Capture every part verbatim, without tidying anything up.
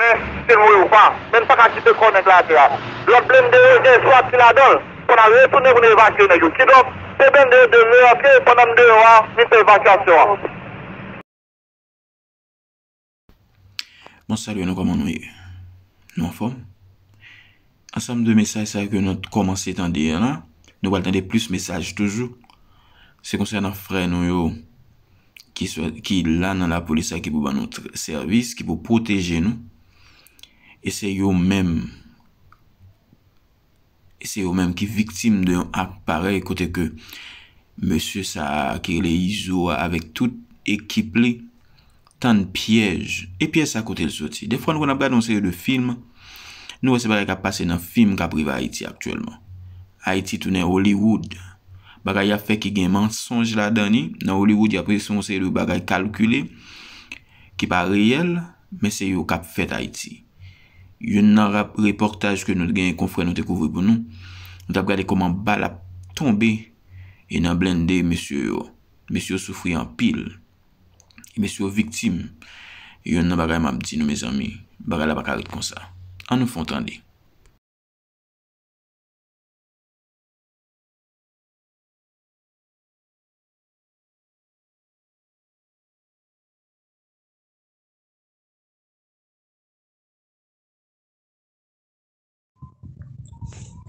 Men, si l mouri ou pa, men n pa ka kite kò nèg la atè a. Lòt blende yo gen eswat ki ladan l. Fò n al retounen pou n evakye nèg yo. Kidonk, se blende yo dwe rerantre pandan m deyò a, nou fè evakyasyon an. Bon, salye nou, kòman nou ye? Nou anfòm? Ansanm de mesaj sa yo ke nou t kòmanse tande an la, nou pral tande plis mesaj toujou. Se konsènan frè nou yo ki swa, ki la nan lapolis la, ki pou ban nou tr-, sèvis, ki pou pwoteje nou. E se yo menm, e se yo menm ki viktim de yon ak parèy kote ke mesye sa a ki rele Izo a avèk tout ekip li tann pyèj. E pyèj sa kote l soti? Defwa nou konn ap gade yon seri de fim, nou wè se bagay k ap pase nan fim k ap rive Ayiti aktyèlman. Ayiti tounen Hollywood. Bagay y ap fè ki gen mansonj ladan li, nan Hollywood y ap reyisi yon seri de bagay kalkile, ki pa reyèl, men se yo k ap fèt Ayiti. Youn nan rap-, repòtaj ke nou t genyen, konfrè nou te kouvri pou nou, nou t ap gade kòman bal ap tonbe e nan blende mesye yo. Mesye yo soufri anpil. E mesye yo viktim. E youn nan bagay m ap di nou, mezanmi, bagay la pa ka ret konsa. An nou fè yon tande.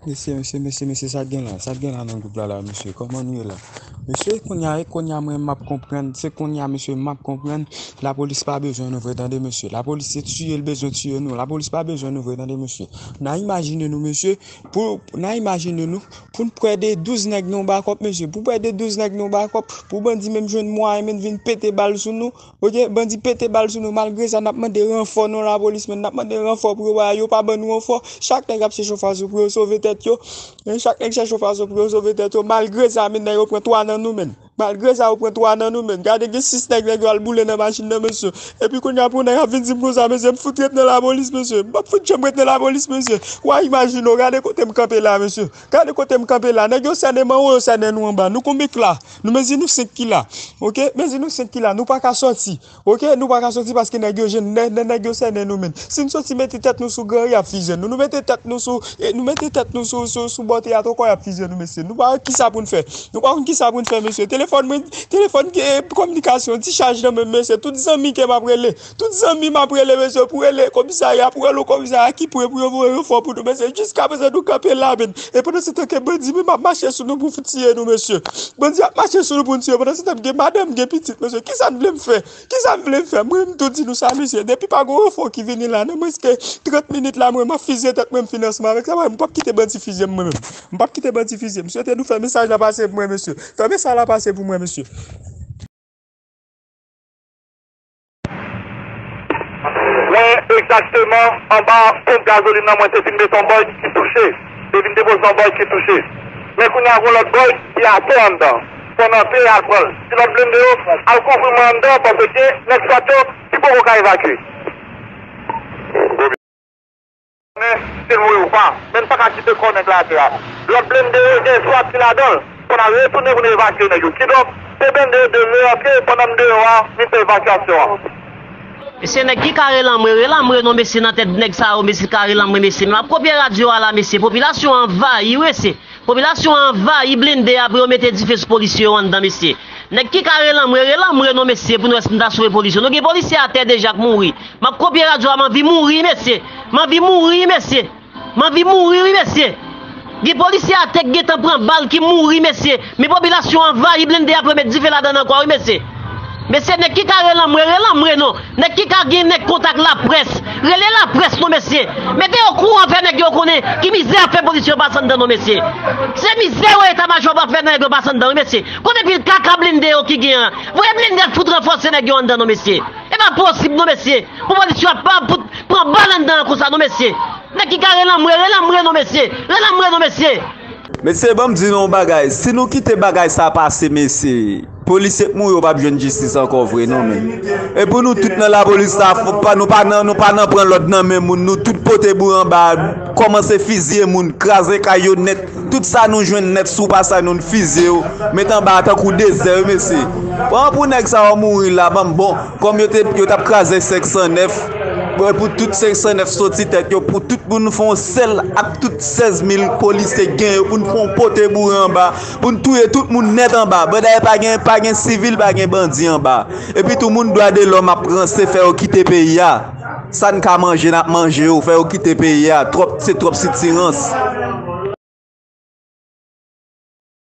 Mesye, mesye, mesye, mesye, sa k gen la? Sa k gen la nan gwoup la, la, mesye? Kòman nou ye la? Mesye, kounye a, e kounye a, mwen, m ap konprann. Se kounye a, mesye, m ap konprann. Lapolis pa bezwen nou vre, tande, mesye. Lapolis se tiye l bezwen tiye nou. Lapolis pa bezwen nou vre, tande, mesye. N a imajine nou, mesye, pou, n a imajine nou, pou n pran de douz nèg nan yon bakòp, mesye. Pou pran de douz nèg nan yon bakòp, pou bandi menm jwenn mwayen, menm vin pete bal sou nou. Oke, bandi pete bal sou nou. Malgre sa, n ap mande ranfò nan lapolis, men n ap mande ranfò pou yo ba yo, pa ban nou ranfò. Chak nèg ap chèche yon fason pou yo sove tèt yo. Men chak nèg chèche yon fason pou yo sove tèt yo. Malgre sa, men nèg yo pran twa nan nou, men. Malgre sa, yo pran twa nan nou, men. Gade, gen sis nèg, nèg yo al boule nan machin nan, mesye. Epi kounye a, pou nèg ap vin di m konsa, mesye, m fout ret nan lapolis, mesye. M p ap fout janm ret nan lapolis, mesye. W a imajine w, gade kote m kanpe la, mesye. Gade kote m kanpe la. Nèg yo sènen m anwo, yo sènen nou anba. Nou konbyen k la? Nou mezi nou senk ki la. Oke? Mezi nou senk ki la. Nou pa ka sòti. Oke? Nou pa ka sòti paske nèg yo jwenn, nè-, nè-, nèg yo sènen nou, men. Si n sòti mete tèt nou sou gran, y ap fizye nou. Nou mete tèt nou sou, e, nou mete tèt nou sou, sou, sou bò teyat ankò, y ap fizye nou, mesye. Nou pa wè kisa pou n fè. Nou pa konn kisa pou n fè, mesye. Telefòn mwen, telefòn ki, e, kominikasyon, ti chaj nan men m, mesye. Tout zanmi ke m ap rele. Tout zanmi m ap rele, mesye, pou rele komisarya, pou rele komisarya ki pre pou yo voye ranfò pou nou, mesye. Jiskaprezan, nou kanpe la, men. E pandan se tan ke bandi menm ap mache sou nou pou tiye nou, mesye. Bandi ap mache sou nou pou n tiye. Pandan se tan, m gen madanm, m gen pitit, mesye. Kisa n vle m fè? Kisa n vle m fè? Mwen, m tou di nou sa, mesye. Depi pa gen ranfò ki vini la, nan mwens ke trant minit la, mwen, m ap fizye tèt mwen, m fin ansanm avèk sa. Mwen, m p ap kite bandi fizye m, mwen menm. M p ap kite bandi fizye m. M swete nou fè mesaj la pase pou mwen, mesye. Fè mesaj la pase pou mwen, mesye. Mwen, egzakteman, anba ponp gazolin nan, mwen te vin met yon bòy ki touche. Te vin depoze yon bòy ki touche. Men kounye a, gen lòt bòy ki atè anndan. Fò n antre al pran l. Ti lòt blende yo, al kouvri mwen anndan, paske nèg swat yo, ki poko ka evakye. Men, si l mouri ou pa, men n pa ka kite kò nèg la atè a. Lòt blende yo gen eswat ki ladan l. Fò n al retounen pou n evakye nèg yo. Kidonk, se blende yo dwe rerantre pandan m deyò a, nou fè evakyasyon an. Mesye, nèg ki ka rele anmwe, rele anmwe non, mesye, nan tèt nèg sa yo, mesye, ka rele anmwe, mesye. Men m ap kopye radyo a la, mesye. Popilasyon an anvayi, wi, mesye. Popilasyon an anvayi blende a pou yo mete dife sou polisye yo anndan, mesye. Nèg ki ka rele anmwe, rele anmwe non, mesye, pou nou wè si nou ta sove polisye yo. Nou gen polisye atè deja k mouri. M ap kopye radyo a, m anvi mouri, mesye. M anvi mouri, mesye. M anvi mouri, wi, mesye. Gen polisye atè k gentan pran bal ki mouri, mesye. Men popilasyon anvayi blende a pou yo met dife ladan l ankò, wi, mesye. Mesye, nèg ki ka rele anmwe, rele anmwe non. Nèg ki ka gen nèg kontak laprès, rele laprès non, mesye. Mete yo okouran, fè nèg yo konnen ki mizè ap fè polisye yo pase anndan non, mesye. Se mizè yo eta majò ap fè nèg yo pase anndan, wi, mesye. Kote pil kaka blende yo ki gen an? Voye blende al fout ranfòse nèg yo anndan non, mesye. E pa posib non, mesye. Pou polisye yo ap pa fout pran bal anndan an konsa non, mesye. Nèg ki ka rele anmwe, rele anmwe non, mesye. Rele anmwe non, mesye. Mesye, ban m di nou yon bagay. Si nou kite bagay sa pase, mesye, polisye k mouri yo p ap jwenn jistis ankò vre non, men. E pou nou tout nan lapolis la, fò pa, nou pa nan, nou pa nan pran lòd nan men moun. Nou tout pote bouyon anba, kòmanse fizye moun, kraze kay yo nèt. Tout sa nou jwenn nèt sou pasaj nou, n fizye yo. Met anba tankou dezè, wi, mesye. Pran pou nèg sa yo mouri la, ban m bon. Kòm yo te, yo t ap kraze senk san nèf, Wè, pou tout senk san nèf soti tèt yo, pou tout moun fè yon sèl ak tout sèz mil polisye gen yo, pou n fè yon pote boure anba, pou n touye tout moun nèt anba. Banda pa gen, pa gen sivil, pa gen bandi anba. Epi tou moun dwa de lòm ap ranse, fè yo kite peyi a. Sa n ka manje, n ap manje yo, fè yo kite peyi a. Twòp, se twòp sitirans.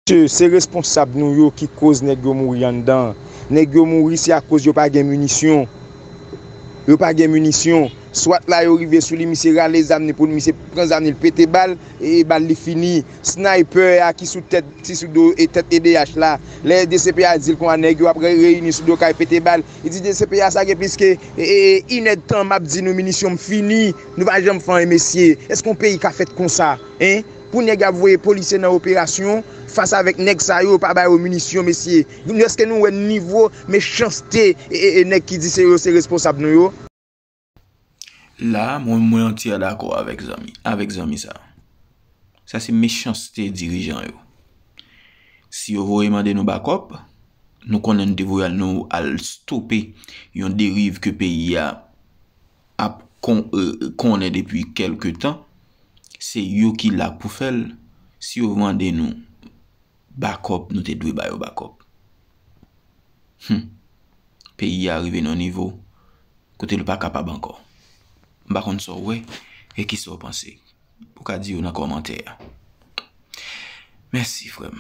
Mesye, se responsab nou yo ki koz nèg yo mouri anndan. Nèg yo mouri se akoz yo pa gen minisyon. Yo pa gen minisyon. Swat la yo rive sou li, misye rale zam li pou li, misye pran zam li, l pete bal, e bal li fini. Sniper a ki sou tèt, ki sou do e tèt E D H la. Lè D C P A di l konsa nèg yo ap re- reyini sou do kay pete bal. Li di D C P A sa gen plis ke e, e, e, inèdtan m ap di nou minisyon m fini. Nou pa janm fè anyen mesye. Èske yon peyi ka fèt konsa? Hein? Pou nèg ap voye polisye nan operasyon fas avèk nèg sa yo, pa ba yo minisyon mesye. Èske nou wè nivo mechanste e, e, e nèg ki di se yo se responsab nou yo? La, mwen mwen antyè dakò avèk zanmi avèk zanmi sa. Sa se mechanste dirijan yo. Si yo voye mande nou bakòp, nou konnen nou te voye al nou al stope yon deriv ke peyi a ap kon, euh, konnen depi kèlke tan. Se yo ki la pou fè l. Si yo mande nou bakòp, nou te dwe ba yo bakòp. Hmm. Peyi a rive nan nivo kote l pa kapab ankò. M pa konn sa w wè e kisa w panse. Ou ka di yo nan kòmantè a. Mèsi, frè m.